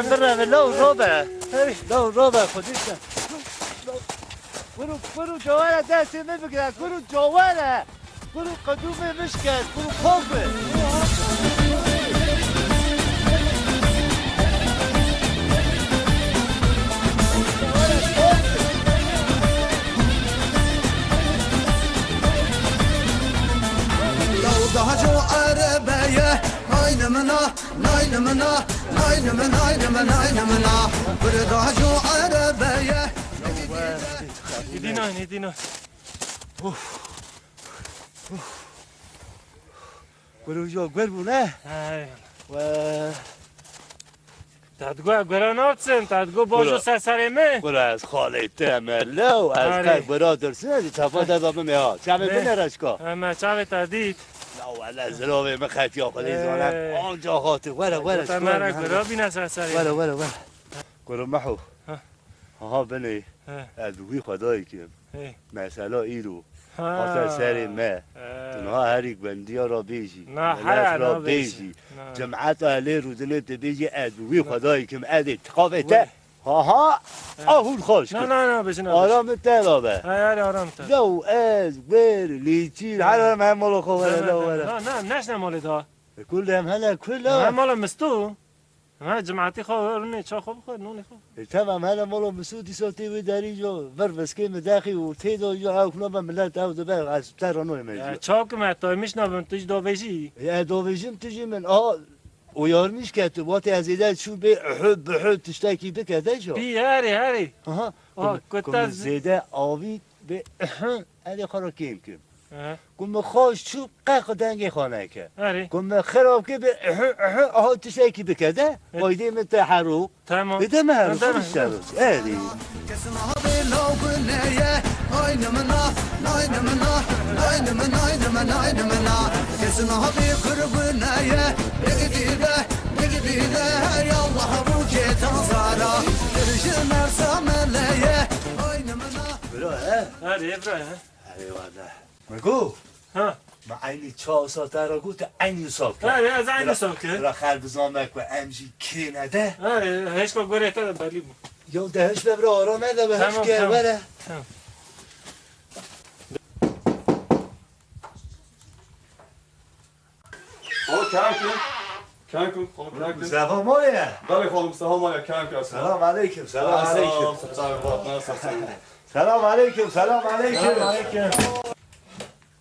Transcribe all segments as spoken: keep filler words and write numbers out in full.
Em bireve, law robe. Hey, law robe, xwedî sen. Kuro, kuro cawere destê min bigire, kuro cawere. Kuro qedûmê min şikest, kuro kok be. Law daha jo erebeye, naynimina, naynimina, naynimina, naynimina, naynimina. Kuro daha jo erebeye. Nêdî nayne, nêdî nayne. Of. Kuro jo guer bû ne? Hey. We. Te digo guera naçin, te digo bajo ser serê min. Kuro ez xalê te me lew, ez qe guera dirsin, ez çapa te da bime ha. Çavê min ne reşka. Eme çavê te dît. La wele zirovê min xetiya xwedî zanem. Anca hati, were, were. Te me re guera bîne ser serê. Were, were, were. Kuro mehu. Ha. Aha binê. He. Ez bi wî xwedayê kim. Hey. Mesela îro. Ha. Hate serê me. He. Tu niha herî gwendiya ra bêjî. Na, milet hera ra nabêjî. Bêjî. Na. Cemeta lê rûdinê tu bêjî ez bi wî xwedayê kim. Ez ê tiqavê te. Ha ha. He. Ah, hûn xweş Na, kir. na, na, bêjin, na, Aram bêjin. Te la be. He, he, aram te. Lew ez, wer, lîçî, her em hem mala xwe were, He, la he, were. he. Na, na, neşne malê da. E, kul em hele, kul la. Hem mala misto. Hem cimatî xwe, rûnê ça xwe bixwe, nûnê xwe. E, tamam, hele mala misto dîsa tê wê derî jo, vir viskê min dexî û tê do jo, ew kuna be millet ew dibe, ez te ranoyê me Ya, jo. ça kim e, taymiş nabim, tu ji davêjî. E, davêjim tu jî min, a, O yarmiş ke tu, wate ez êde çû bê, uhud, buhud, tiştekî bike de jo. Bî, herê, herê. Aha. Aa, Ku, ku ku te min z- zêde avî bê, uhud, erê xwe re kêm kim. Aha. Ku min xweş çû, qe xwe dengê xwe neke. Herê. Ku min xirab ke bê, uhud, uhud, aha tiştekî bike de, Evet. Faydê min te hero. Tamam. Dede me her Dede xwe me- işte. Erê. Kesin abi law gune ye, aynı mına, aynı mına, aynı mına, aynı mına, aynı mına. Kesin abi kırgune ye, bigdi de, bigdi de, hey Allah bu keta zara. Kırışı mersa meleye, aynı mına. Bro, he? Hadi Ebra ya. Eyvallah. Mego. Ha. Ma eynî çawa wisa te re got, eynî wisa bike. Ha, ez eynî wisa bike. Bira xelk bizane ku em jî kêne de. Ha, hêşka gorê te de belî bû. Yo de hêş be bira, aram nede be, hêş Tamam, ke tamam. were. Tamam. Xalo, kemkim. Kemkim, xalo, kemkim. Mustafa maya. Belê, xalo, Mustafa maya, kemkim. Selam aleyküm, selam aleyküm. Selam aleyküm, selam aleyküm. Selam aleyküm.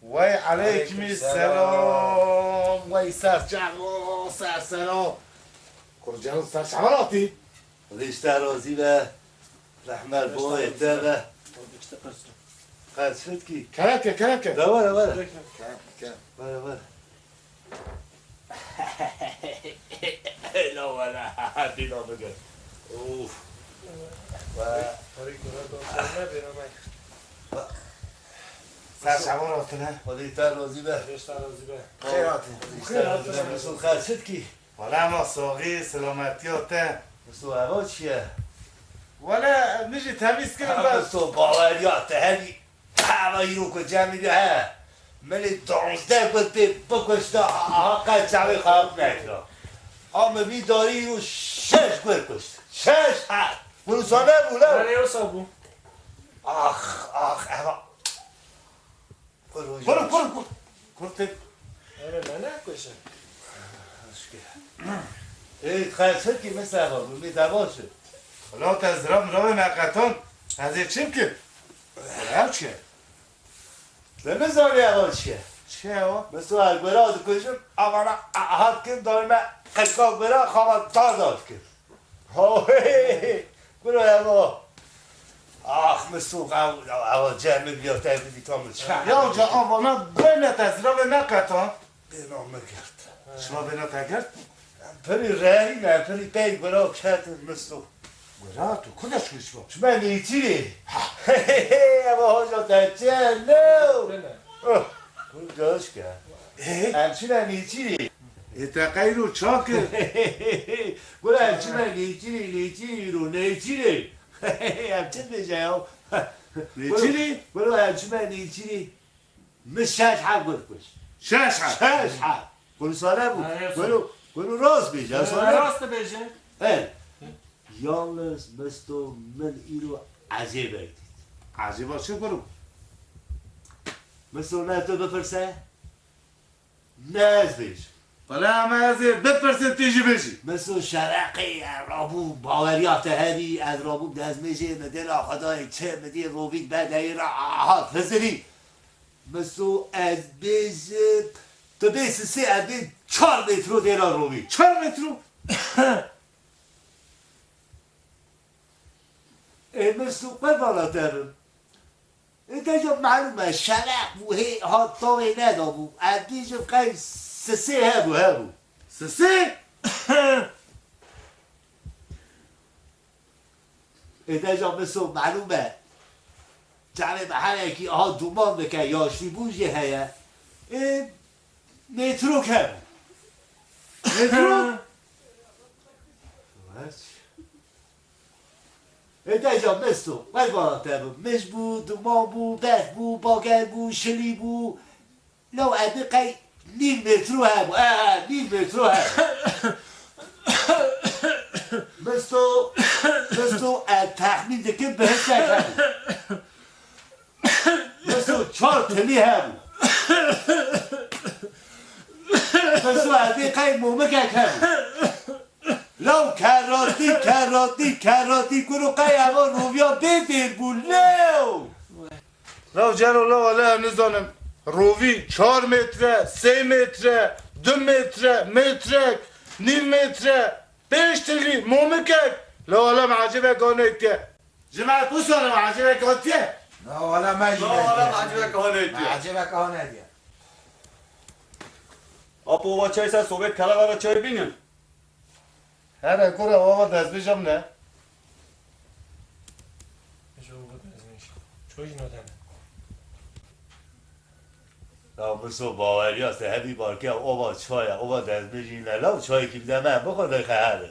Wey aleyküm selam. Wey ser çaxo, ser sero. Kurcanın ser çaxo atî. Rîşte rozî be. Rehmet boyê te be. Qers fitkî. Kerem ke, kerem ke. De were, were. Kerem, kerem. Were, were. La were, dîna bigir. Uf. Ve Ser çavan hatine. Xwedê te razî be. Xêr hatine. Xêr hatine. Mesut, xersîtkî. Wele ma saxî, selametiya te. Mesut, eva çi ye? Wele, min jî temîz kirin Ha, be. Mesut, baweriya te herî. Eva îro ku cemî be, he. Min ê duwazdeh gur pê bikuşta, aha qet çavê xwe nekira. A min vî darî îro şeş gur kuşt. Şeş, he. Wilo sa nebû, ne? Wele wisa bû. Ax, ax, eva. Kur, kur, kur, kur. Kur te. Eve me ne kuşe. Ê, xersîtkî Mustafa, bu mi devaşi. Wela te zirav miravê me qetan, ez ê çim kim? Ev çi ye? Te nizanî ev çi ye? Çi ye o? Mesela gora dikujim, avana a-, hat kim, dayme qeka gora, xava dar dar kim. Hoy! Kuro evo! Ax, min sûx ew, ew, ew cem min biya te bidî tam min çe. Ya ca avana bêne te ziravê me qetan. Bêna min girt. Çima bêna te girt? Em pirî rehî me, em pirî pey gura ketin min sûx. Gura tu ku de çû şima? Çime nêçîrê. Ha. Ev hoca te çe ne? Bêne. Oh, kur göz ke. Ê? Em çime nêçîrê. Ê te qeyro ça kir? Gula çime nêçîrî, nêçîrî ro, nêçîrî. Em çi dibêje ya? Nêçîrî? Gula em çime nêçîrî. Min şeş heb gur kuşt. Şeş heb? Şeş heb. Gulu sale bû. Ha, ya, Gulu, gulu rast bêje, Ha, sale. Rast dibêje. He. Yalnız Misto min îro ecêbek dît. Ecêba çi gulu? Misto ne tu bipirse? Ne ez bêjim. Wele em ez ê bipirsin, tu jî bêjî. Min so şereqê ye, rabû baweriya te hebî, ez rabûm dezmêjê, min dêna Xwedayê çi, min dî rovîk bedeyê re, aha, fizirî. Min so ez bêjim, tu bê sisê, ez bê çar metro dêna rovî. Çar metro? Ê min so qe vala te bim. Ê, deja malûm e, şereq bû, hê, hat tavê nedabû. Ez bêjim qey sisê hebû, hebû. Sisê? Ê, deja min so malûm e. Çavê me herekî aha duman dike, yaşlîbûn jî heye. Ê, mêtrok hebû. Mêtrok? Ê, deja Misto, qerbana te bim. Mij bû, duman bû, berf bû, bager bû, şilî bû. Law ev qey nîv metro hebû. E, e, nîv metro hebû. Misto, misto ez texmîn dikim bi hiçek hebû. Misto çar tilî hebû. Misto ez ê qey momikek hebû. Law keratî, keratî, keratî kuro qey eva roviya bê fêr bû, lew. Law cero law wele ez nizanim. Rovî çar metre, sê metre, du metre, metrek, nîv metre, pênc tilî, momikek. Law wele me ecêbek anetiye. Ji me pusane me ecêbek anetiye. Na wele me jî. Law wele me ecêbek anetiye. Me ecêbek anetiye. Apo va çay ser sobê kela vera çay bînin. Here kure ava dezmêja min e. Ji ava dezmêj. Ço jî nodeme. Ya Miso baweriya se hebî barkiya ova çaya, ova dezmêjî ne. Law çayekî bide me, bixwe de xeher.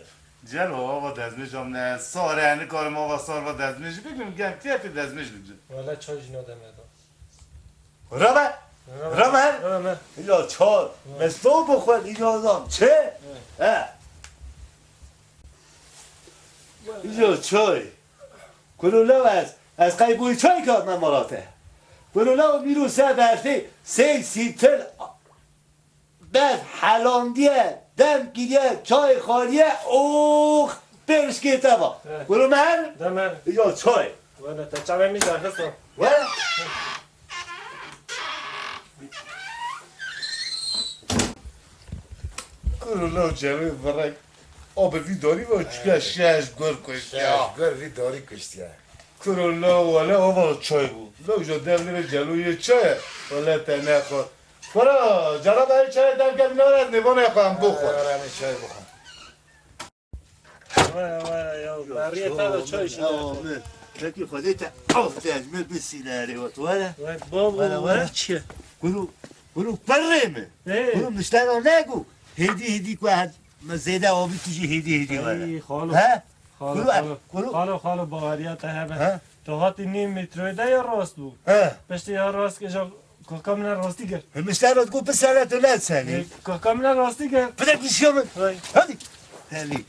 Celo ava dezmêja min e. Sare, nikarim ava sar va dezmêjî bikim, gem kêfê dezmêj bigrim. Wele çay jî nodeme da. Rame. Rame. Rame. Rame. Ya çay. Rame. Misto bixwe, ya zam. Çi? He. Ya çay. Kuro law ez. Ez qey boyî çay katme mala te. Kuro law mîro se berfê sey sîtil. Berf helandiye, dem kiriye, çay xwariye, ox, pêrişkê te va. Evet. Kuro mer? Demer. Ya çay. Wele te çavê min derxisto. Wele. Kuro law cemê virek. O bi vî darî va çuya şeş gur kuştiya. Şeş gur vî darî kuştiya. Kuro law wele ava çay bû. Law ja devlê ve celo yê çay e. Wele te nexwar. Kuro, cara da çay dem ke nare nêvanê xwe em bixwe. Ara me çay bixwe. Were, were, ya, beriye te de çay şîne. Peki Xwedê te af dezmê bisîne erê we, were. Were, babo, were, were. Were çi? Kuro, kuro perrê mi? Hey. Kuro miştera ne ku? Hêdî hêdî ku her me zêde avî tu jî hêdî hêdî were. Hey, xalo. He? Xalo, kuro, xalo. Kuro. Xalo, xalo, baweriya te hebe. He? Tu hatî nîv metroyê de ya rast bû. He. Piştî ya rast ke ja kaka min rastî kir. Miştera ku pisere tu ne senî. Kaka min rastî kir. Pide kişiya min. Hey. Hadi. Hadi.